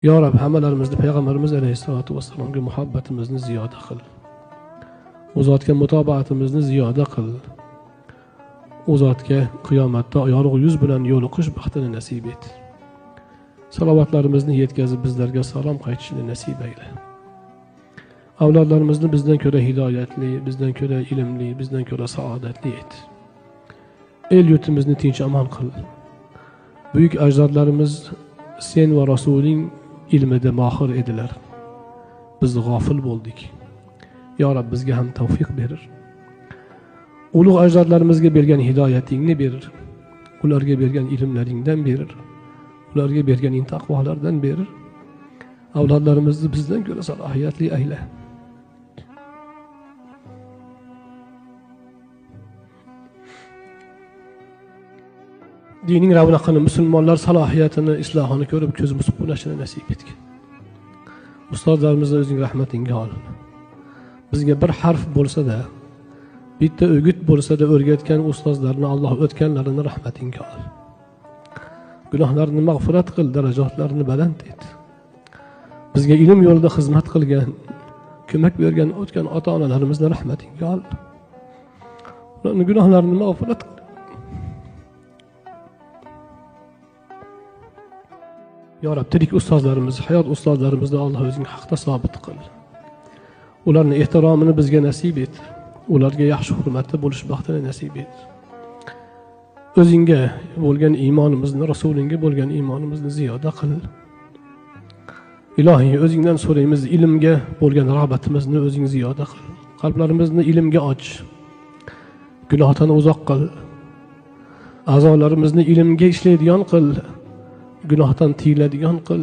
Yo Rab, hammalarimizni payg'ambarimiz alayhissalatu vassalomga muhabbatimizni ziyoda qil. U zotga mutobaatimizni ziyoda qil. U zotga qiyomatda yorug' yuz bilan yo'liqish baxtini nasib et. Salovatlarimizni yetkazib bizlarga salom qaytishini nasib ayla. Avlodlarimizni bizdan ko'ra hidoyatli, bizdan ko'ra ilmli, bizdan ko'ra saodatli et. El yurtimizni tinch omon qil. Buyuk ajdodlarimiz sen va Rasuling ilmida mohir edilar. Biz g'ofil bo'ldik. Yo Rab, bizga ham tavfiq berir. Ulug' ajdodlarimizga bergan hidoyatingni berir. Ularga bergan ilmlaringdan berir. Ularga bergan taqvolardan berir. Avlodlarimizni bizdan ko'ra salohiyatli ayla. Dining ravnaqini, musulmonlar salohiyatini, islohini ko'rib ko'zimiz quvnashini nasib etgin. Ustozlarimizni o'zing rahmatingga ol. Bizga bir harf bo'lsa-da, bitta o'git bo'lsa-da o'rgatgan ustozlarni Alloh o'tganlarini rahmatingga ol. Gunohlarini mag'firat qil, darajatlarini baland et. Bizga ilm yo'lida xizmat qilgan, ko'mak bergan o'tgan ota-onalarimizni rahmatingga ol. Ularning gunohlarini mag'firat qil. Yo Rab, tirik ustozlarimiz, hayot ustozlarimizni Alloh o'zing haqda sobit qil. Ularning ehtiromini bizga nasib et. Ularga yaxshi hurmatda bo'lish baxtini nasib et. O'zingga bo'lgan iymonimizni, Rasulingga bo'lgan iymonimizni ziyoda qil. Ilohiy, o'zingdan so'raymiz, ilmga bo'lgan rag'batimizni o'zing ziyoda qil. Qalblarimizni ilmga och. Gunohdan uzoq qil. A'zolarimizni ilmga ishlaydigan qil. Gunohdan tiyiladigan qil.